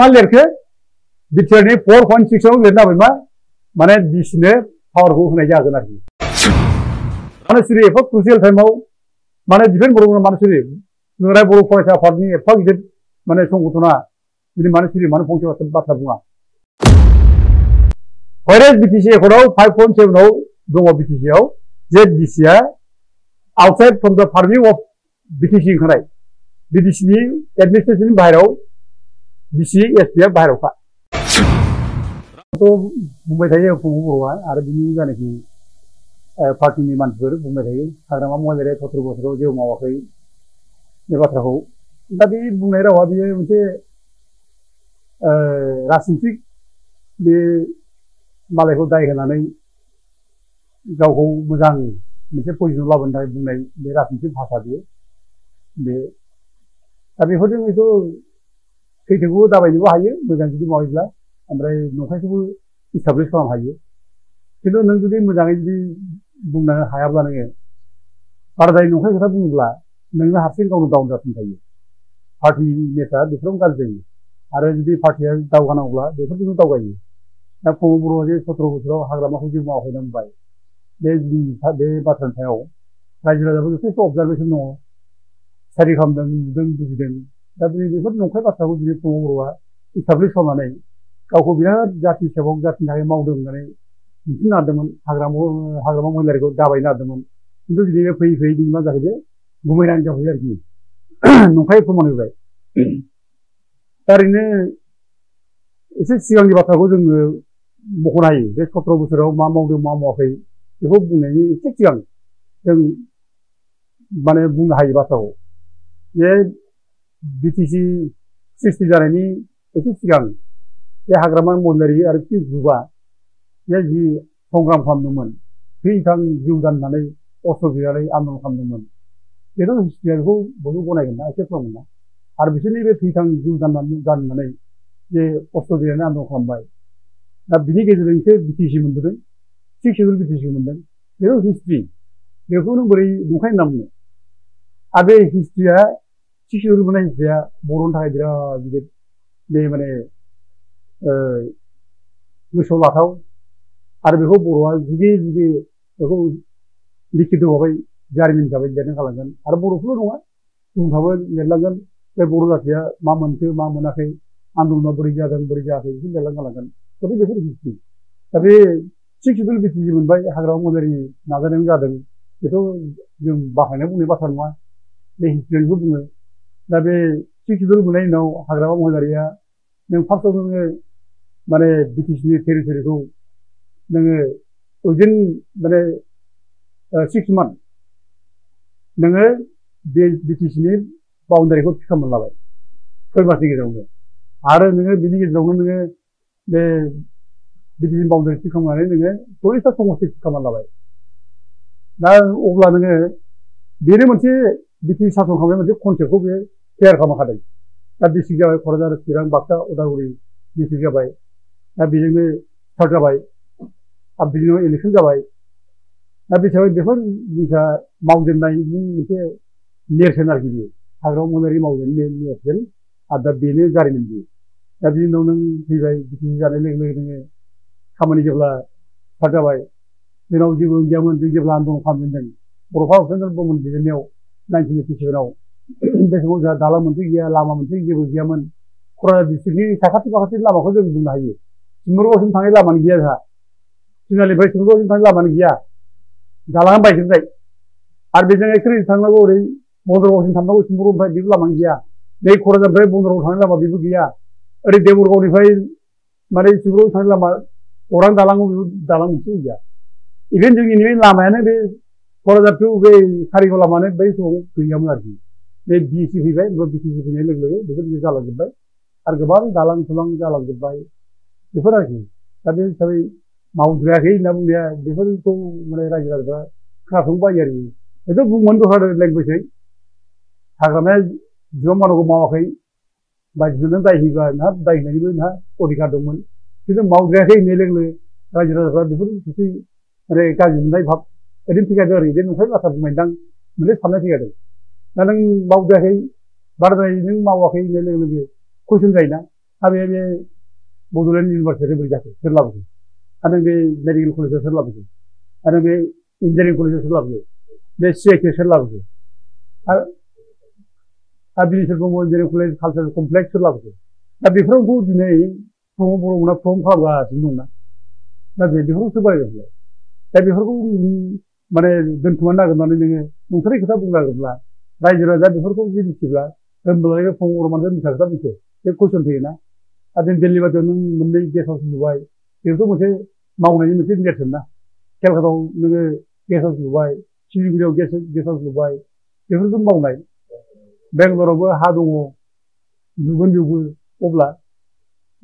मा लिरखो बिटिआरनि 4.6 आव लिरना होबाय मा माने डिसिनो पावारखौ होनाय जागोन आरोखि माने सिरि एफा क्रुसियेल टाइमाव माने डिफेन्स बर'फोरा माने सिरि दुलाराय बर' फरायसा आफादनि एफा गिदिर माने संगठना बिदि माने सिरि माने फंसे बाथ्रा बुङा व्हाइट बिटिसि एकर्डआव 5.7 आव दङ बिटिसि आव जे डिसिआ आउटसाइड फ्रम द पारमिं अफ बिटिसि ओंखारनाय बिटिसिनि एडमिनिस्ट्रेशननि बाहेराव डिसि एसपिआ बाहेरावखा बुंबाय थायो बर'आ आरो बिनि जानाखि पार्टिनि मानसिफोर बुंबाय थायो हाग्रामा महिलारिया 17 बोसोराव जेबो मावाखै बे बाथ्राखौ दा बे बुंनाय रावा बेयो मोनसे राजनितिक बे मालायखौ दाय होनानै गावखौ मोजां मोनसे पजिशनाव लाबोनो थाखाय बुंनाय बे राजनितिक भाषा बियो बे दा बेफोरजों हयथ' सैथोखौ दाबायनोबो हायो मोजां जुदि मावोब्ला ओमफ्राय नंखायखौबो इस्टाब्लिश खालामनो हायो खिन्थु नों जुदि मोजाङै जुदि बुंनो हायाब्ला नोङो बाराद्राय नंखाय खोथा बुङोब्ला नोंनो हारसिं गावनो डाउन जाफिन थायो पार्टिनि नेता बेफोरावनो गाज्रि जायो आरो जुदि पार्टिया दावगानांगौब्ला बेफोरजोंनो दावगायो दा प्रमद बर'आ जे 17 बोसोराव हाग्रामाखौ जेबो मावाखै होनना बुंबाय बे बाथ्रानि सायाव रायजो राजाबो जथेस्थ' अबजारभेसन दङ स्टाडि खालामदों नुदों बुजिदों दा बेफोर नंखाय बाथ्राखौ जुदि प्रमद बर'आ इस्टाब्लिश खालामनानै गावखौ बिराद जाथि सेबक जाथिनि थाखाय मावदों होननानै दिन्थिनो नागिरदोंमोन हाग्रामा महिलारिखौ दाबायनो नागिरदोंमोन खिन्थु दिनै फैयै फैयै दिनै मा जाखो गुमैनानै जाफैबाय आरोखि नंखाय प्रमाण होबाय दा ओरैनो एसे सिगांनि बाथ्राखौ जोङो मख'नो हायो बे 17 बोसोराव मा मावदों मा मावाखै बेखौ बुंनायनि एसे सिगां जों माने बुंनो हायो बाथ्राखौ जे बिटिसि सृष्टि जानायनि एसे सिगां बे हाग्रामा महिलारि आरो पि ग्रुपआ जे जि संग्राम खालामदोंमोन थै-थां जिउ गाननानै अस्त्र गैयानै आन्दलन खालामदोंमोन बेथ' हिस्ट्रिया बेखौ बयबो गनायगोन ना एक्सेप्ट खालामगोन ना आरो बिसोरनि बे थै-थां जिउ गाननानै जे अस्त्र गैयानै आन्दलन खालामबाय दा बिनि गेजेरजोंसो बिटिसि मोनबोदों 6 सिडिउल बिटिसि मोनदों बेथ' हिस्ट्रि बेखौ नों बोरै नंखाय होनना बुंनो आरो बे हिस्ट्रिया 6 सिडिउल मोननाय हिस्ट्रिया बर'नि थाखाय बिराद गिदिर बे माने गोसोआव लाथाव आरो बेखौ बर'आ जुगे जुगे बेखौ लिखित भाबै जारिमिन हिसाबै लिरनो गालांगोन आरो बर'फोरल' नङा गुबुनफ्राबो लिरलांगोन बे बर' जाथिया मा मोनखो मा मोनाखै आन्दलना बोरै जादों बोरै जायाखै बेखौ लिरलां गालांगोन गथिखे बेफोर हिस्ट्रि दा बे 6 सिडिउल बिटिसि मोनबाय हाग्रामा महिलारिनि नाजानायाव जादों बेथ' जों बाहायनाय बुंनाय बाथ्रा नङा बे हिस्ट्रिनिखौ बुङो दा बे 6 सिडिउल मोननायनि उनाव हाग्रामा महिलारिया नों फार्स्टआव नोङो माने बिटिसिनि टेरिटरिखौ नोङो उइदिन माने 6 मान्थ नोङो बे बिटिसिनि बाउन्डारिखौ थि खालामना लाबाय 6 मासनि गेजेरावनो आरो नोङो बिनि गेजेरावनो नोङो बे बिटिसिनि बाउन्डारि थि खालामनानै नोङो 40टा समस्ति थि खालामना लाबाय दा अब्ला नोङो बेनो मोनसे बिटिसि सासन खालामनाय मोनसे कनसेप्टखौ बे क्लियार खालामखादों दा डिस्ट्रिक्ट जाबाय क'क्राझार चिरां बाक्सा उदालगुरि डिस्ट्रिक्ट जाबाय दा बेजोंनो स्टार्ट जाबाय आरो बिनि उनाव इलेक्सन जाबाय दा बे हिसाबै बेफोर जिनिसा मावजेननायनि मोनसे नेरसोन आरोखि बियो हाग्रामा महिलारि मावजेननायनि नेरसोन आरो दा बेनो जारिमिन बियो दा बिनि उनाव नों फैबाय बिटिसि जानाय लोगो लोगो नोङो खामानि जेब्ला स्टार्ट जाबाय जोंनाव जेबो गैयामोन जों जेब्ला आन्दलन खालामजेनदों बर'फा उपेन्द्र ब्रह्मनि दैदेननायाव 1987 बे समाव जोंहा दालां मोनसे गैया लामा मोनसे जेबो गैयामोन क'क्राझार डिस्ट्रिक्टनि साखाथि फाखाथि लामाखौ जों बुंनो हायो सिम्बोरगावसिम थांनाय लामानि गैया जोंहा तिनालिनिफ्राय सिम्बोरगावसिम थांनाय लामानि गैया दालाङा बायजोबनाय आरो बेजों एखे थांनांगौ ओरै बन्दरगावसिम थांनांगौ सिम्बोरगावनिफ्राय बेबो लामा गैया नै क'क्राझारनिफ्राय बन्दरगाव थांनाय लामा बेबो गैया ओरै देबरगावनिफ्राय माने सिम्बोरगाव थांनाय लामा अरां दालाङाव बेबो दालां मोनसेबो गैया इभेन जोंनि नैबे लामायानो बे क'क्राझार टु बे कारिगाव लामानो बै समाव गैयामोन आरोखि बे बिटिसि फैबाय ओमफ्राय बिटिसि फैनाय लोगो लोगो बेफोर जालांजोब्बाय आरो गोबां दालां थुलां जालांजोब्बाय बेफोर आरोखि दा बे हिसाबै मावद्रायाखै होनना बुंनाया बेफोरखौ माने रायजो राजाफ्रा खोनासंनो बायो आरोखि हयथ' बुंमोन दस्रा लेंगुवेजै हाग्रामाया जेसेबां मावनांगौ मावाखै बायजोनो दाय होयोबा नोंहा दाय होनायनिबो नोंहा अधिकार दंमोन खिन्थु मावद्रायाखै होननाय लोगो लोगो रायजो राजाफ्रा बेफोर मोनसे माने गाज्रि मोननाय भाब ओरैनो फैखादों आरो बे नंखाय बाथ्रा बुंनायदां मोनसे साननाय फैखादों दा नों मावद्रायाखै बाराद्राय नों मावाखै होननाय लोगो लोगो कुइसन जायोना बे बड'लेण्ड इउनिभारसिटि बोरै जाखो सोर लाबोखो आरो बे मेडिकेल कलेजाव सोर लाबोखो आरो बे इन्जिनियारिं कलेजाव सोर लाबोखो बे CIT सोर लाबोखो आरो Bineswar Brahma engineering college cultural complex सोर लाबोखो दा बेफोरावथ' दिनै प्रमद बर'मोना प्रम खालामगासिनो दंना दा बेफोराव सोर बारायगोनलाय दा बेफोरखौ माने दोनखुमानो नागिरनानै नोङो नंथारै खोथा बुंनो नागिरब्ला रायजो राजा बेफोरखौ जुदि मिथिब्ला होनब्लालाय बे प्रमद बर'मानो मिथिया खोथा मिथियो बे कुइसन फैयोना आरो दिल्ली बादियाव नों मोननै गेस्ट हाउस लुबाय बेफोरथ' मोनसे मावनायनि मोनसे नेरसोन ना केलकातायाव नोङो गेस्ट हाउस लुबाय सिलिगुरियाव गेस्ट हाउस लुबाय बेफोरखौ मावनाय बेंगालरावबो हा दङ लुगोन बेवबो अब्ला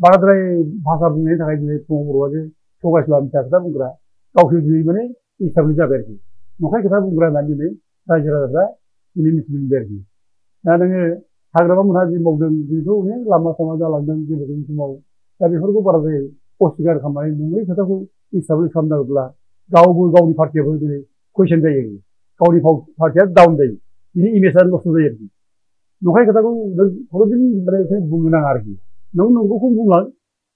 बाराद्राय भाषा बुंनायनि थाखाय दिनै प्रमद बर'आ जे थगायसुला मिथिया खोथा बुंग्रा गावसोर दिनै माने इस्टाब्लिश जाबाय आरोखि नंखाय खोथा बुंग्रा होननानै दिनै रायजो राजाफ्रा दिनै मिथिनो मोनबाय आरोखि दा नोङो हाग्रामा मोनहा जि मावदों बेथ' अनेक लामा सामा जालांदों गेलेनायनि समाव दा बेफोरखौ बाराद्राय अस्टिकार खालामनानै नङै खोथाखौ इस्टाब्लिश खालामनांगौब्ला गावबो गावनि पार्टियाबो दिनै कुइसन जायो गावनि पार्टिया डाउन जायो बिनि इमेजआ नस्थ' जायो आरोखि नंखाय खोथाखौ नों हरदिन माने बुंनो नाङा आरोखि नों नंगौखौ बुंलां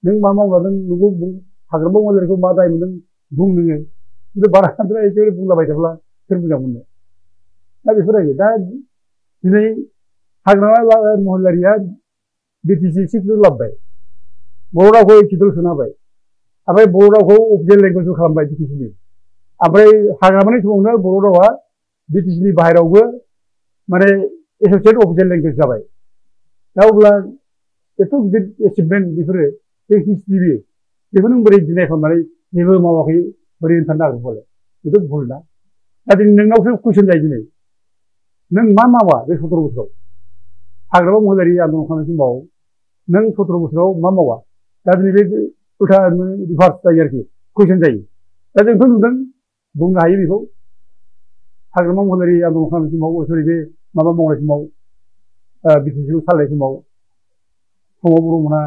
नों मा मावलांदों नंगौ बुं हाग्रामा महिलारिखौ मा दाय मोनदों बुं नोङो खिन्थु बाराद्राय एखेबारे बुंलाबाय थाब्ला सोर मोजां मोननो दा बेफोर आरोखि दा दिनै हाग्रामा महिलारिया BTC सिटल' लाबोबाय बर' रावखौ एखिदल सोना होबाय ओमफ्राय बर' रावखौ अफिसियेल लेंगुवेज खालामबाय BTCनि ओमफ्राय हाग्रामानि समावनो बर' रावा BTCनि बाहेरायावबो माने एस'सियेट अफिसियेल लेंगुवेज जाबाय दा अब्ला एथ' गिदिर एचिभमेन्ट बेफोरो बे हिस्ट्रि बेखौ नों बोरै डिनाय खालामनानै जेबो मावाखै बोरै होनथारनो हागोन बेथ' भुल ना दा दिनै नोंनावसो कुइसन जायो दिनै नों मा मावा बे 17 बोसोराव हाग्रामा महिलारि आन्दलन खालामनाय समाव नों 17 बोसोराव मा मावा दा दिनै बे उल्था रिभार्स जायो आरोखि कुइसन जायो दा जोंथ' नुदों बुंनो हायो बेखौ हाग्रामा महिलारि आन्दलन खालामनाय समाव सरि बे माबा मावनाय समाव BTCखौ सालायनाय समाव प्रमद बर'मोनहा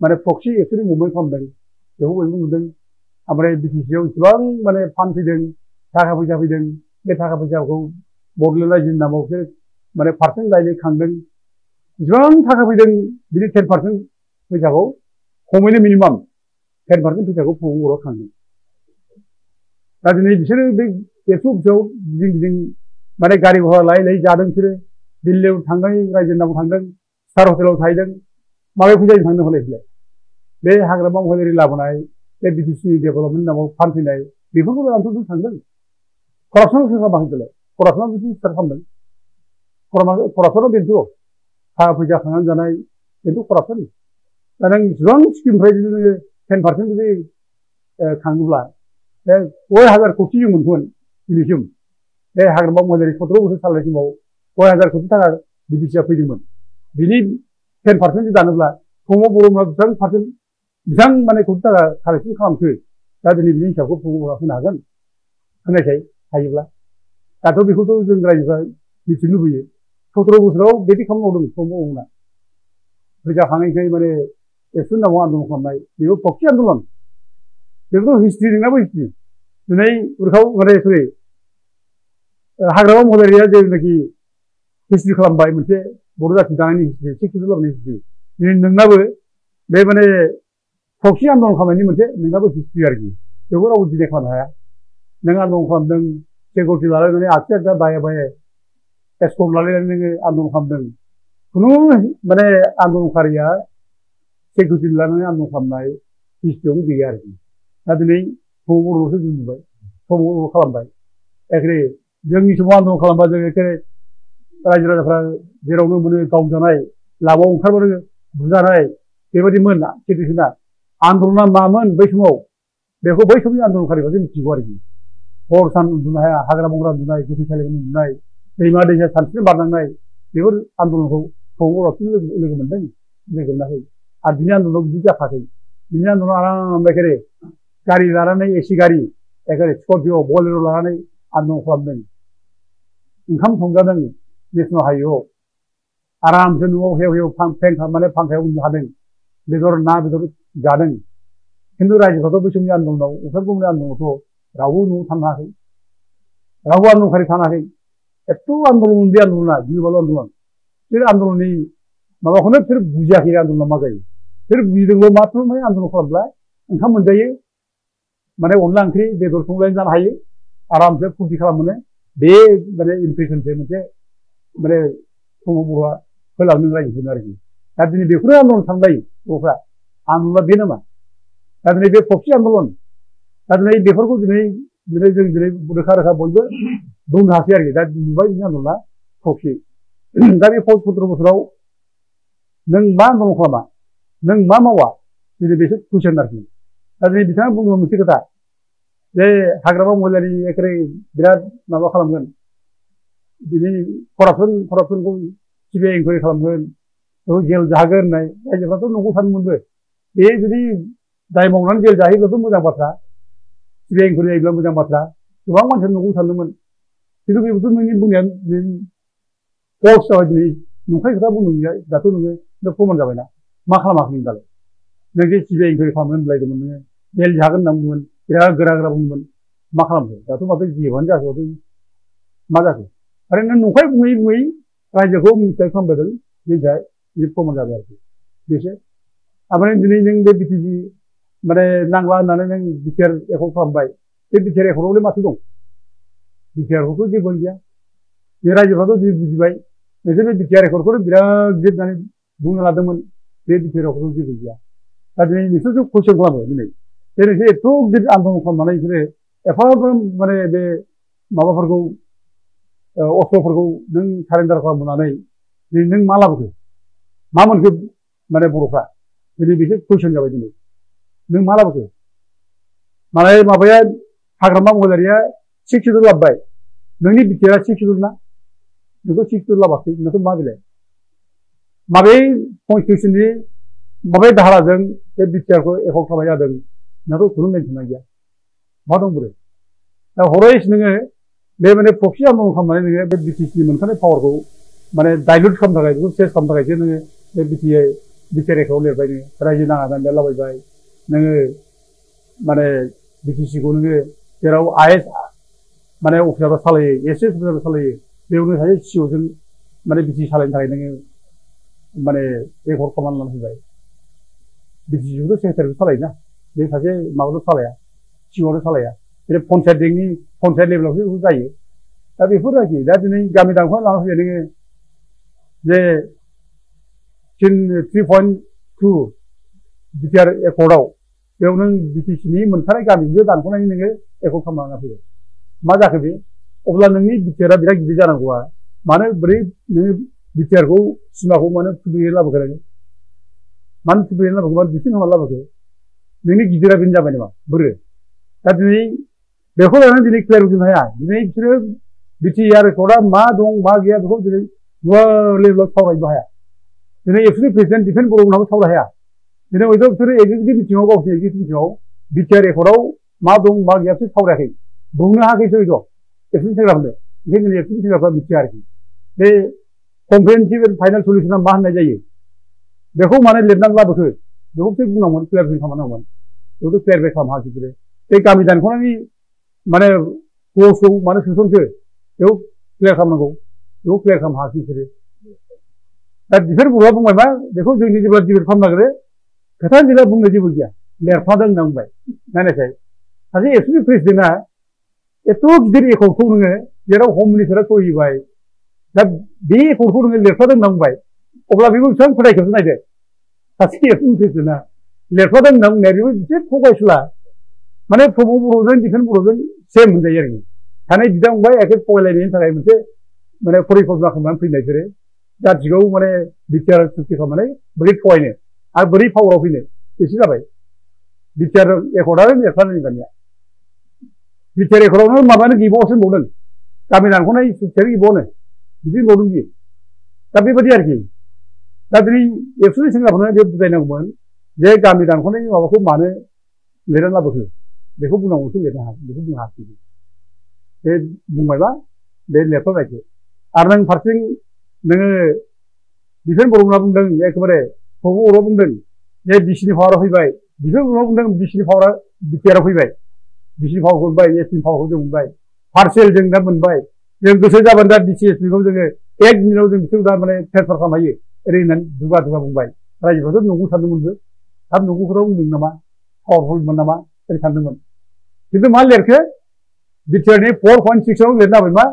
माने प्रक्सि एक्सुवेलि मुभमेन्ट खालामदों बेखौ बयबो नुदों ओमफ्राय BTCआव इसेबां माने फान्ड फैदों थाखा फैसा फैदों बे थाखा फैसाखौ बड'लेण्ड रायजोनि नामाव बिसोर माने पार्सेन्ट लायै खांदों जेसेबां थाखा फैदों बिनि 10% फैसाखौ खमैनो मिनिमाम 10% फैसाखौ प्रमद बर'आ खांदों दा दिनै बिसोरो बे एक्स' अफिसाव गिदिं माने गारि घरा लायै लायै जादों बिसोरो दिल्लीयाव थांदों रायजोनि नामाव थांदों स्टार हटेलाव थाहैदों माबे फैसाजों थांदों हलाय बे हाग्रामा महिलारि लाबोनाय बे BTC डेभेलपमेन्ट नामाव फान्ड फैनाय बेफोरखौ आंथ' थांदों करापसन सोर खालामाखै देलाय करापसना बिदि स्टार्ट खालामदों करापसना बेनोथ' थाखा फैसा खांनानै जानाय बेनोथ' करापसन दा नों इसेबां स्किमनिफ्राय जुदि नोङो 10% जुदि खाङोब्ला बे 1000 कौटि जों मोनगोन दिनैसिम बे हाग्रामा महिलारि 17 बोसोर सालायनाय समाव 1000 कौटि थाखा BTCआ फैदोंमोन बिनि 10% जुदि दानोब्ला प्रमद बर'मोनहा बेसेबां पार्सेन्ट बेसेबां माने कौटि थाखा कालेक्सन खालामखो दा दिनै बिनि हिसाबखौ प्रमद बर'आ होनो हागोन होनायखाय हायोब्ला दाथ' बेखौथ' जों रायजोफ्रा मिथिनो लुबैयो 17 बोसोराव बेदि खामानि मावदों प्रमद बर'मोनहा फैसा खाङैखाय माने एक्सुनि नामाव आन्दलन खालामनाय बेबो प्रक्सि आन्दलन बेखौथ' हिस्ट्रि नोंनाबो हिस्ट्रि दिनै उरखाव माने सरि हाग्रामा महिलारिया जेनाखि हिस्ट्रि खालामबाय मोनसे बर' जाथि दानायनि हिस्ट्रि सिक्सटिस लाबोनाय हिस्ट्रि दिनै नोंनाबो बे माने प्रक्सि आन्दलन खालामनायनि मोनसे नोंनाबो हिस्ट्रि आरोखि बेखौ रावबो डिनाय खालामनो हाया नों आन्दलन खालामदों सिकिउरिटि लालायनानै आगसि आगदा बाये बाये एस्कर्ट लालायनानै नोङो आन्दलन खालामदों खुनु माने आन्दलनकारिया सिकिउरिटि लानानै आन्दलन खालामनाय हिस्ट्रियावनो गैया आरोखि दा दिनै प्रमद बर'आवसो जों नुबाय प्रमद बर' खालामबाय एखेबारे जोंनि समाव आन्दलन खालामबा जों एखेबारे रायजो राजाफ्रा जेरावनो मोनो गावजानाय लामायाव ओंखारबानो बुजानाय बेबायदिमोन सिटुवेसना आन्दलना मामोन बै समाव बेखौ बै समनि आन्दलनकारिफ्रासो मिथिगौ आरोखि हर सान उन्दुनो हाया हाग्रा बंग्रा उन्दुनाय गोथैसालियाव उन्दुनाय दैमा दैसा सानस्रिनो बारनांनाय बेफोर आन्दलनखौ प्रमद बर'आसो लोगो मोनदों लोगो मोनाखै आरो बिनि आन्दलनाव बिदि जाखाखै बिनि आन्दलनाव आराम एखेबारे गारि लानानै एसि गारि एखेबारे स्करपिय' बलेर' लानानै आन्दलन खालामदों ओंखाम संजादों नेसनेल हाइवेआव आरामसे न'आव हेव हेव फेन माने फांखायाव उन्दुनो हादों बेदर ना बेदर जादों खिन्थु रायजोफ्राथ' बै समनि आन्दलनाव उपेन्द्र ब्रह्मनि आन्दलनावथ' रावबो न'आव थानो हायाखै रावबो आन्दलनकारि थानो हायाखै एथ' आन्दलन बे आन्दलना गिलु बालु आन्दलन बिसोर आन्दलननि माबाखौनो बिसोर बुजियाखै आन्दलना मा जायो बिसोर बुजिदोंल' माथ्र' आन्दलन खालामब्ला ओंखाम मोनजायो माने अनला ओंख्रि बेदर संलायना जानो हायो आरामसे फुरथि खालामनो बे माने इमप्रेसनसो मोनसे माने समाव बर'आ होलांनो रायजोफोरनो आरोखि दा दिनै बेखौनो आन्दलन सानलायो बर'फ्रा आन्दलना बे नामा दा दिनै बे खौसे आन्दलन दा दिनै बेफोरखौ दिनै जों दिनै रोखा रोखा बयबो बुंनो हासै आरोखि दा नुबाय जोंनि आन्दलना खौसे दा बे 17 बोसोराव नों मा आन्दलन खालामा नों मा मावा दिनै बेसो कुइसन आरोखि दा दिनै बिथाङा बुङो मोनसे खोथा जे हाग्रामा महिलारि एखेबारे बिराद माबा खालामगोन दिनै करापसनखौ सिबिआइ इनकुवारि खालामगोन बेखौ जेल जाहोगोन होननाय रायजोफ्राथ' नंगौ सानोमोनबो बे जुदि दाय मावनानै जेल जाहैब्लाथ' मोजां बाथ्रा सिबिआइ इनकुवारि जायोब्ला मोजां बाथ्रा गोबां मानसिया नंगौ सानदोंमोन खिन्थु बेबोथ' नोंनि बुंनाया फल्स जाबाय दिनै नंखाय खोथा बुंदों दाथ' नोङो प्रमान जाबायना मा खालामाखै दालाय नों जे सिबिआइ इनकुवारि खालामगोन होनलायदोंमोन नोङो जेल जागोन होनना बुंदोंमोन बिराद गोरा बुंदोंमोन मा खालामखो दाथ' माथो जेबोआनो जायाखै मा जाखो आरो नों नंखाय बुङै बुङै रायजोखौ मिनिस्टार खालामबोदों दिनै बिदि प्रमान जाबाय आरोखि बेसो ओमफ्राय दिनै नों बे बिटिसि माने नांला होननानै नों बिटिआर एकर्ड खालामबाय बे बिटिआर एकर्डआवलाय माथो दं बिटिआरखौथ' जेबोआनो गैया बे रायजोफ्राथ' दिनै बुजिबाय नोंसोर बे बिटिआर एकर्डखौनो बिराद गिदिर होननानै बुंनो लादोंमोन बे बिटिआर एकर्डआव जेबो गैया दा दिनै नोंसोरसो कुइसन खालामो दिनै जे नोंसोर एथ' गिदिर आन्दलन खालामनानै बिसोरो एफाग्राब माने बे माबाफोरखौ अस्त्रफोरखौ नों सारेन्डार खालामनानै दिनै नों मा लाबोखो मा मोनखो माने बर'फ्रा दिनै बेसो कुइसन जाबाय दिनै नों मा लाबोखो माने माबाया हाग्रामा महिलारिया 6 सिडिउल लाबोबाय नोंनि बिटिआरआ 6 सिडिउल ना नोंखौ 6 सिडिउल लाबाखै नोंखौ मा बेलाय माबे कनस्टिटिउसननि माबे धाराजों बे बिटिआरखौ एकर्ड खालामनाय जादों नोंखौ खुनु मेनसन गैया मा दं बोरो दा हरैस नोङो बे माने प्रक्सि आन्दलन खालामनानै नोङो बे बिटिसिनि मोनखानाय पावारखौ माने डाइल्युट खालामनो थाखाय बेखौ चेन्ज खालामनो थाखायसो नोङो बे बिटिआर एकर्डआव लिरबाय नोङो रायजो नाङा होननानै लिरलाबायबाय नोङो माने बिटिसिखौ नोङो जेराव आइएस माने अफिसारफ्रा सालायो एसएस अफिसारफ्रा सालायो बेयावनो सासे सिअजों माने बिटिसि सालायनो थाखाय नोङो माने एकर्ड खालामनानै लानानै फैबाय बिटिसिखौथ' सेक्रेटारिखौ सालायोना बे सासे माबाल' सालाया सिअआनो सालाया जेरै पन्सायत लेभेलावसो बेखौ जायो दा बेफोर आरोखि दा दिनै गामि दानखौनो लाना फैबाय नोङो जे 3.2 बिटिआर एकर्डआव बेयाव नों बिटिसिनि मोनखानाय गामिखौ दानख'नानै नोङो एकर्ड खालामना फैबाय मा जाखो बे अब्ला नोंनि बिटिआरआ बिराद गिदिर जानांगौआ मानो बोरै नोङो बिटिआरखौ सिमाखौ मानो फुदुंनानै लाबोखो नोङो मानो फुदुंनानै लाबोखो मानो बिसिन खालामनानै लाबोखो नोंनि गिदिरा बेनो जाबाय नामा बोरो दा दिनै बेखौ लानानै दिनै क्लियार बुंनो हाया दिनै बिसोरो बिटिआर एकर्डआ मा दं मा गैया बेखौ दिनै गुवार लेभेलाव सावरायनो हाया दिनै एबसुलि प्रेसिडेन्ट दिफेन्स बर'मोनहाबो सावरायनो हाया दिनै हयथ' बिसोरो एग्जिकिउटिभ बिथिङाव गावसोरनि एग्जिकिउटिभ बिथिङाव बिटिआर एकर्डआव मा दं मा गैया बिसोर सावरायाखै बुंनो हायाखैसो हयथ' एबसुलि सेंग्राफोरनो ओंखायनो दिनै एबसुलि सेंग्राफ्रा मिथिया आरोखि बे कमप्रेहेनसिभ फाइनाल सलिउसना मा होननाय जायो बेखौ मानो लिरनानै लाबोखो बेखौसो बुंनांगौमोन क्लियारफाइ खालामनांगौमोन बेखौथ' क्लियारफाइ खालामनो हायाखै बिसोरो बे गामि दानख'नायनि माने क्लजखौ मानो सोसनखो बेखौ क्लियार खालामनांगौ बेखौ क्लियार खालामनो हायाखै बिसोरो दा दिफेन्स बर'आ बुंबाय मा बेखौ जोंनि जेब्ला डिबेट खालामनो नागिरो खोथानि गैला बुंनो जेबो गैया लिरफादों होनना बुंबाय नायनायसाय सासे एबसुलि प्रेसिडेन्टआ एथ' गिदिर एकर्डखौ नोङो जेराव हम मिनिस्टारा सहि होबाय दा बे एकर्डखौ नोङो लिरफादों होनना बुंबाय अब्ला बेखौ बेसेबां फोथायखेबस नायदो सासे एबसुलि प्रेसिडेन्टआ लिरफादों होनना बुंनाया बेबो एसे थगायसुला माने प्रमद बर'जों दिफेन्स बर'जों सेम होनजायो आरोखि सानै बिदा फंबाय एखे थगायलायनायनि थाखाय मोनसे माने परिकल्पना खालामनानै फैनाय बिसोरो जाथिखौ माने बिटिआर सुक्ति खालामनानै बोरै थगायनो आरो बोरै पावाराव फैनो एसे जाबाय बिटिआर एकर्डआनो लिरफादों दानिया बिटिआर एकर्डआवनो माबानो गैबावासो होनबावदों गामि दानख'नाय सुक्तियानो गैबावानो बिदि होनबावदों बियो दा बेबायदि आरोखि दा दिनै एबसुलि सेंग्राफोरनो बे बुजायनांगौमोन जे गामि दानख'नायनि माबाखौ मानो लिरनानै लाबोखो बेखौ बुंनांगौसो लिरनो हायाखै बेखौ बुंनो हायाखै बे बुंबायबा बे लिरफाबायसो आरो नों फारसेथिं नोङो दिफेन्स बर'मोनहा बुंदों एखेबारे प्रमद बर'आ बुंदों जे बिसिनि पावाराव फैबाय दिफेन्स बर'आ बुंदों बिसिनि पावारा बिटिआरआव फैबाय बिसिनि पावारखौ मोनबाय एसटिनि पावारखौ जों मोनबाय पार्सेल जों दा मोनबाय जों गोसो जाबानो दा डिसिएसपिखौ जोङो 1 मिनिटाव जों बिसोरखौ दा माने ट्रेन्सफार खालामनो हायो ओरै होननानै दुगा बुंबाय रायजोफ्राथ' नंगौ सानदोंमोनबो थाब नंगौखौराव बुंदों नामा पावारफुलमोन नामा ओरै सानदोंमोन खिन्थु मा लिरखो बिटिआरनि 4.6 आव लिरना होबाय मा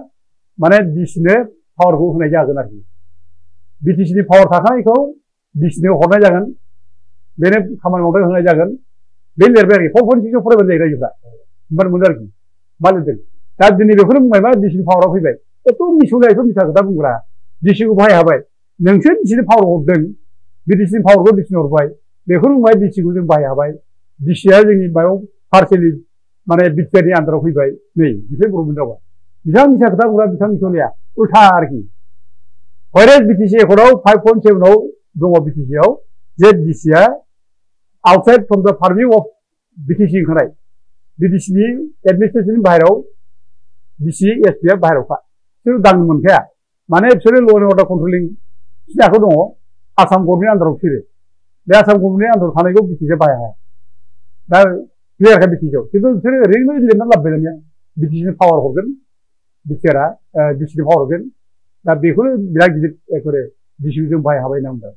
माने डिसिनो पावारखौ होनाय जागोन आरोखि बिटिसिनि पावार थाखानायखौ डिसिनो हरनाय जागोन बेनो खामानि मावनो होनाय जागोन बे लिरबाय आरोखि 4.6 आव फरायबानो जायो रायजोफ्रा होमबानो मोनो आरोखि मा लिरदों दा दिनै बेखौनो बुंबाय मा डिसिनि पावाराव फैबाय एथ' मिसौलाय एथ' मिसा खोथा बुंग्रा डिसिखौ बाहायहाबाय नोंसोर डिसिनि पावार हरदों बिटिसिनि पावारखौ डिसिनो हरबाय बेखौनो बुंबाय डिसिखौ जों बाहायहाबाय डिसिया जोंनि मायाव पार्सनेलि माने बिटिआरनि आन्दाराव फैबाय नै बिसोर बर'मोन रावा बिथां मिसा खोथा बुंग्रा बिथां मिसौलाया उल्था आरोखि हयरेज बिटिसि एकर्डआव 5.7 आव दङ बिटिसिआव जे डिसिया आउटसाइड फ्रम द पारभिउ अफ बिटिसि ओंखारनाय बिटिसिनि एडमिनिस्ट्रेसननि बाहेराव डिसि एसपिआ बाहेरावखा बिसोर दांनो मोनखाया माने बिसोरो ल' एन्ड अर्डार कन्ट्रलिं सिदाखौ दङ आसाम गभर्नमेन्टनि आन्दाराव बिसोरो बे आसाम गभर्नमेन्टनि आन्दाराव थानायखौ बिटिसिआ बाहाया दा क्लियारखा बिटिसिआव खिन्थु बिसोरो ओरैनो लिरनानै लाबोबाय दानिया बिटिसिनि पावार हरगोन बिटिआरआ डिसिनि पावार हरगोन दा बेखौनो बिराद गिदिर एकेबारे डिसिखौ जों बाहायहाबाय होनना बुंदों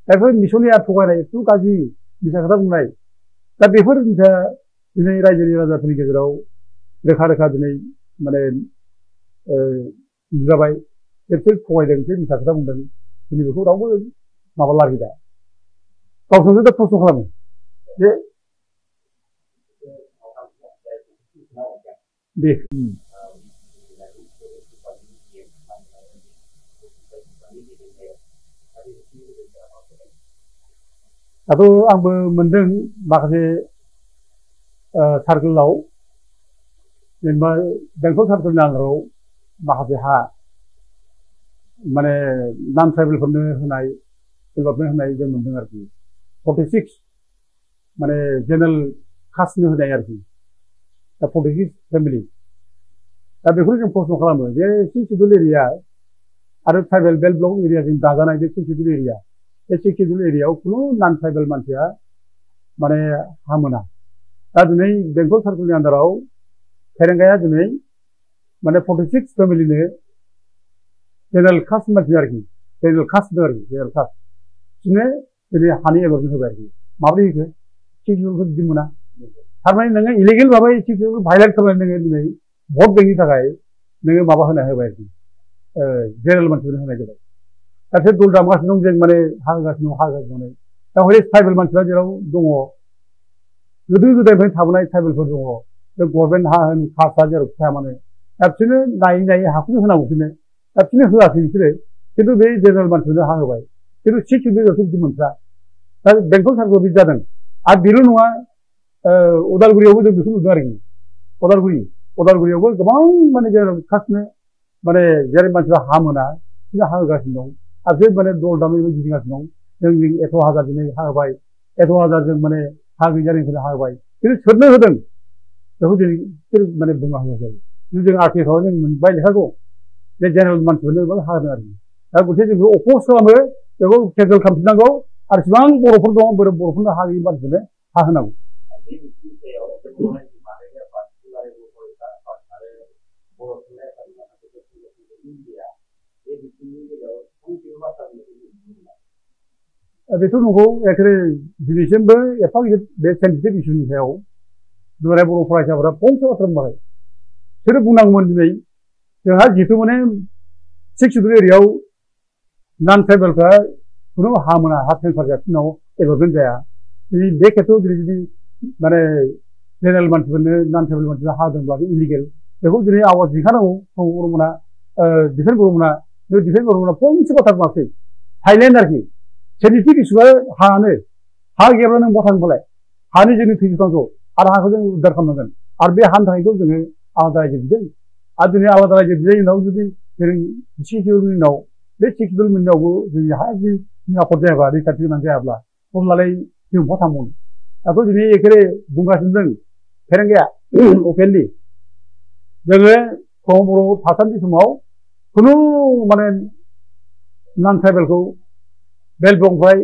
दा बेफोर मिसननिया थगायनाय एथ' गाज्रि मिसा खोथा बुंनाय दा बेफोर मिसा दिनै रायजोनि राजाफोरनि गेजेराव रोखा रोखा दिनै माने नुजाबाय बिसोर थगायदों बिसोर मिसा खोथा बुंदों दिनै बेखौ रावबो माबाला आरोखि दा गावसोरसो दा प्रश्न खालामो जे दे दाथ' आंबो मोनदों माखासे सार्कोलाव जेनेबा बेंटल सार्कोलनि आन्दाराव माखासे हा माने नान ट्राइबेलफोरनो होनाय डेभेलपमेन्ट होनाय जों मोनदों आरोखि 46 माने जेनेरेल कास्टनो होनाय आरोखि दा 46 फेमिलि दा बेखौनो जों प्रश्न खालामो जे 6 सिडुल एरिया आरो ट्राइबेल बेल्ट ब्लक एरियाजों दाजानाय बे 6 सिडुल एरिया बे 6 सिडुल एरियायाव खुनु नान ट्राइबेल मानसिया माने हा मोना दा दिनै बेंटल सार्कोलनि आन्दाराव फेरेंगाया दिनै माने 46 फेमिलिनो जेनेरेल कास्ट मानसि आरोखि जेनेरेल कास्ट दं आरोखि जेनेरेल कास्ट बिदिनो दिनै हानि एलटमेन्ट होबाय आरोखि माबोरै होखो 6 सिडुलखौ बिदि मोना थारमाने नोङो इलिगेल भाबै 6 सिडुलखौ भायलेट खालामनानै नोङो दिनै भट गैयिनि थाखाय नोङो माबा होना होबाय आरोखि जेनेरेल मानसिफोरनो होनाय जाबाय दा बिसोर दल दामगासिनो दं जों माने हा होगासिनो दं हा होगासिनो दं दा हले ट्राइबेल मानसिफ्रा जेराव दङ गोदो गोदायनिफ्रायनो थाबोनाय ट्राइबेलफोर दङ बे गभर्नमेन्ट हा होन कास्टआ जेराव थाया मानो दा बिसोरनो नायै नायै हाखौनो होनांगौ बिसोरनो दा बिसोरनो होआखै बिसोरो खिन्थु बे जेनेरेल मानसिफोरनो हा होबाय खिन्थु 6 सिडुलावथ' बिदि मोनथ्रा दा बेंटल सार्कोलाव बिदि जादों आरो बेल' नङा उदालगुरियावबो जों बेखौ नुदों आरोखि उदालगुरियावबो गोबां माने जेनेरेल कास्टनो माने जेरै मानसिफ्रा हा मोना बिसोर हा होगासिनो दं आरो बिसोर माने दल दामै गिदिंगासिनो दं जों एथ' हाजार दिनै हा होबाय एथ' हाजार जों माने हा गैजारिफोरनो हा होबाय खिन्थु सोरनो होदों बेखौ दिनै बिसोर माने बुंना होनाय जायो जों आर्टिकेलाव जों मोनबाय लेखाखौ जे जेनेरेल मानसिफोरनो हा होदों आरोखि दा गथे जों बेखौ अप'ज खालामो बेखौ केन्सेल खालामफिननांगौ आरो जेसेबां बर'फोर दं बर'फोरनो हा गैयि मानसिफोरनो हा होनांगौ बेथ' नंगौ एखेबारे दिनैसिमबो एफा गिदिर बे सेन्सिटिभ इस्युनि सायाव दुलाराय बर' फरायसाफोरा फंसे बाथ्रा बुङाखै बिसोरो बुंनांगौमोन दिनै जोंहा जिहेतु माने 6 सिडुल एरियायाव नान ट्राइबेलफ्रा खुनु हा मोना हा ट्रेन्सफार जाफिननाव डेभेलपमेन्ट जाया दिनै बे खेथ्रआव दिनै जुदि माने जेनेरेल मानसिफोरनो नान ट्राइबेल मानसिफोरा हा होदोंब्ला बे इलिगेल बेखौ दिनै आवाज दिखानांगौ बर'मोना डिफेन्स बर'मोना बे डिफेन्स बर'मोना फंसे बाथ्रा बुङाखै साइलेन्ट आरोखि सेन्सिटिभ इस्युआ हानो हा गैयाब्ला नों बहा थांबालाय हानि जोंनि थैजोबनांगौ आरो हाखौ जों उद्धार खालामनांगोन आरो बे हानि थाखायखौ जोङो आलादा रायजो बिदों आरो दिनै आलादा रायजो बिदायनि उनाव जुदि जों 6 सिडुलनि उनाव बे 6 सिडुलनि उनावबो जोंनि हा जुदि निरापद जायाबा रैखाथि गोनां जायाब्ला अब्लालाय जों बहा थांबावनो दाथ' दिनै एखेबारे बुंगासिनो दं फेरेंगाया अपेनलि जोङो बर' थासान्दि समाव खुनु माने नान ट्राइबेलखौ बेल्ट ब्लकनिफ्राय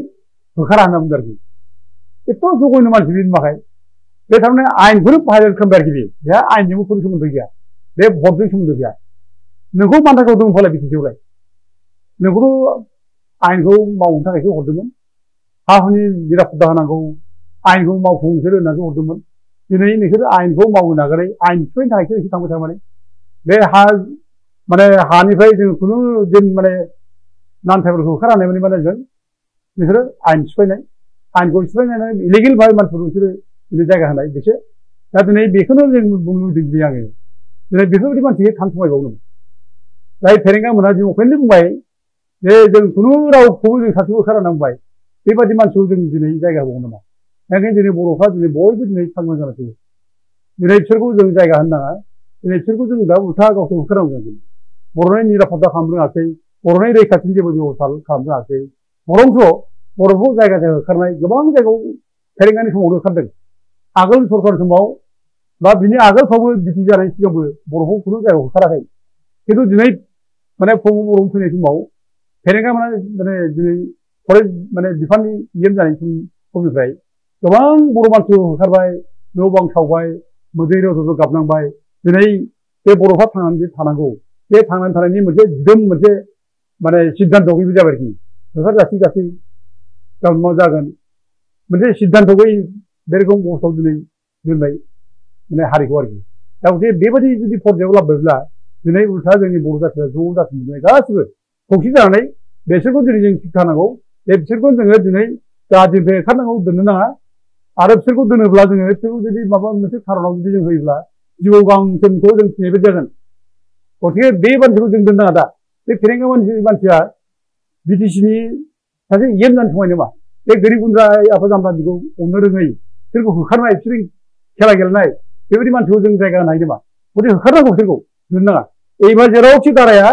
होखारा होनना बुंदों आरोखि एथ' जघन्य मानसि बे नुवाखै बे थारमाने आयेनखौनो भायलेट खालामबाय आरोखि बेहा आयेनजोंबो खुनु सोमोन्दो गैया बे भटजों सोमोन्दो गैया नोंखौ मानो थाखाय हरदोंमोन फालाय बिटिसिआवलाय नोंखौथ' आयेनखौ मावनो थाखायसो हरदोंमोन हा हुनि निरापत्ता होनांगौ आयेनखौ मावफुं नोंसोर होननानै हरदोंमोन दिनै नोंसोर आयेनखौ मावनो नागारै आयेन सिफायनो थाखायसो नोंसोर थांबाय थारमाने बे हा माने हानिफ्राय जों खुनु दिन माने नान ट्राइबेलखौ होखारनानै माने जों नोंसोरो आयेन सिफायनाय आयेनखौ सिफायनानै इलिगेल भाबै मानसिफोरखौ नोंसोरो दिनै जायगा होनाय बिसोर दा दिनै बेखौनो जों बुंनो लुबैदों दिनै आङो दिनै बेफोरबायदि मानसिखौ थानो समायबावनो जाय फेरेंगा मोनहा जों अपेनलि बुंबाय जे जों खुनु रावखौबो जों सासेखौ होखारनांबाय बेबायदि मानसिखौ जों दिनै जायगा होबावो नामा ओंखायनो दिनै बर'फ्रा दिनै बयबो दिनै सांग्रां जाना फैयो दिनै बिसोरखौ जों जायगा होनो नाङा दिनै बिसोरखौ जों दा उल्था गावसोर होखारनांगौ जों बर'नि निरापत्ता खालामनो रोङाखै बर'नि रैखाथिनि जेबो बेब'स्था खालामनो रोङाखै बरंस बर'खौ जायगा जायगा होखारनाय गोबां जायगायाव फेरेंगानि समावनो होखारदों आगोल सरकार समाव बा बिनि आगोलफ्रावबो बिटि जानायनि सिगांबो बर'खौ खुनु जायगायाव होखाराखै खिन्थु दिनै माने बर' फैनाय समाव फेरेंगा माने दिनै फरेस्ट माने बिफाननि इएम जानाय समनिफ्राय गोबां बर' मानसिखौ होखारबाय न' बां सावबाय मोदै रज'ज' गाबनांबाय दिनै बे बर'फ्रा थांनानै थानांगौ बे थांनानै थानायनि मोनसे दिदोम मोनसे माने सिद्धान्त गैयै जाबाय आरोखि होखार जासि मा जागोन मोनसे सिद्धान्त गैयै बे रोखोम अबस्थायाव दिनै दोनबाय माने हारिखौ आरोखि दा बेबायदि जुदि फर्जायाव लाबोब्ला दिनै उल्था जोंनि बर' जाथिया ज' जाफिननाय गासिबो खौसे जानानै बिसोरखौ दिनै जों शिक्षा होनांगौ बे बिसोरखौ जोङो दिनै जाहाथे होखारनांगौ दोननो नाङा आरो बिसोरखौ दोनोब्ला जोङो बिसोरखौ जुदि माबा मोनसे खारनाव जुदि जों होयोब्ला जिउ गांसोमखौ जों फिसिनाय बायदि जागोन गतिके बे मानसिखौ जों दोननो नाङा दा बे फेरेंगा मानसिया बिटिसिनि सासे इएम जानो समाय नामा बे गोरिब गुन्द्रा आफा जाम्बा बिखौ अननो रोङै बिसोरखौ होखारनाय बिसोर खेला गेलेनाय बेबायदि मानसिखौ जों जायगा होनो हायो नामा गतिके होखारनांगौ बिसोरखौ दोननो नाङा एबा जेरावखि दाराया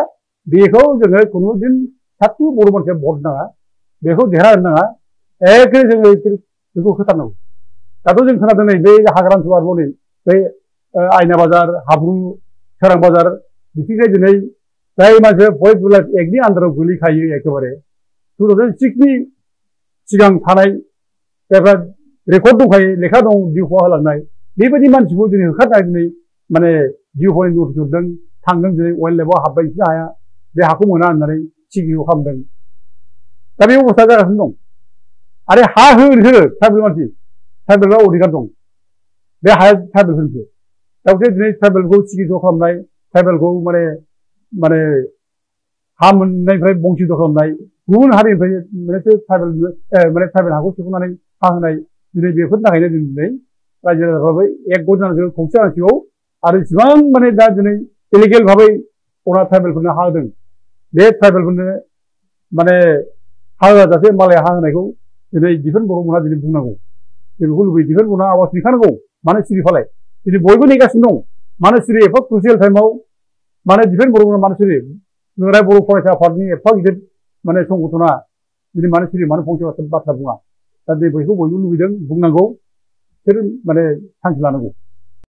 बेखौ जोङो खुनु दिन साफ्रोमबो बर' मानसिया भट नाङा बेखौ देरहा होनो नाङा एखे जोङो बेखौ होथारनांगौ दाथ' जों खोनादों नै बे हाग्रा ओनसोल आरोबाव नै बे आयना बाजार हाब्रु सोरां बाजार बिथिंजाय दिनै जाय मानसिया फरेस्ट विलायर्स एक्टनि आन्दाराव गोलैखायो एखेबारे 2006नि सिगां थानाय जायफ्रा रेकर्ड दंखायो लेखा दं जिउ खहा होलांनाय बेबायदि मानसिखौ दिनै होखारनाय दिनै माने जिउ खहानि नटिस हरदों थांदों दिनै वाइल्ड लाइफआव हाबबाय बिसोर हाया बे हाखौ मोना होननानै सिगियो खालामदों दा बे अबस्था जागासिनो दं आरो हा हो नोंसोरो ट्राइबेल मानसि ट्राइबेलआ अधिकार दं बे हाया ट्राइबेलफोरनिसो दा दिनै ट्राइबेलखौ सिगिथ' खालामनाय ट्राइबेलखौ माने हा मोननायनिफ्राय बंसित खालामनाय गुबुन हारिनिफ्राय ट्राइबेल हाखौ सेख'नानै हा होनाय दिनै बेफोरनि थाखायनो जों दिनै रायजो राजाफ्राबो एक गट जानांसिगौ खौसे जानांसिगौ आरो इसिबां माने दा दिनै इलिगेल भाबै अना ट्राइबेलफोरनो हा होदों बे ट्राइबेलफोरनो माने हा होआजासे मालाया हा होनायखौ दिनै दिफेन बर'मोनहा दिनै बुंनांगौ जों बेखौ लुबैयो दिफेन बर'मोनहा आवाज दैखानांगौ मानो सिरिफालाय दिनै बयबो नेगासिनो दं मानो सिरि एफा क्रुसियेल टाइमाव माने दिफेन बर'मोनहा मानो सिरि नोंराय बर' फरायसा आफादनि एफा गिदिर माने संगठना दिनै मानो सिरि मानो फंसे बाथ्रा बुङा दा बेखौ बयबो लुबैदों बुंनांगौ बिसोर माने थांखि लानांगौ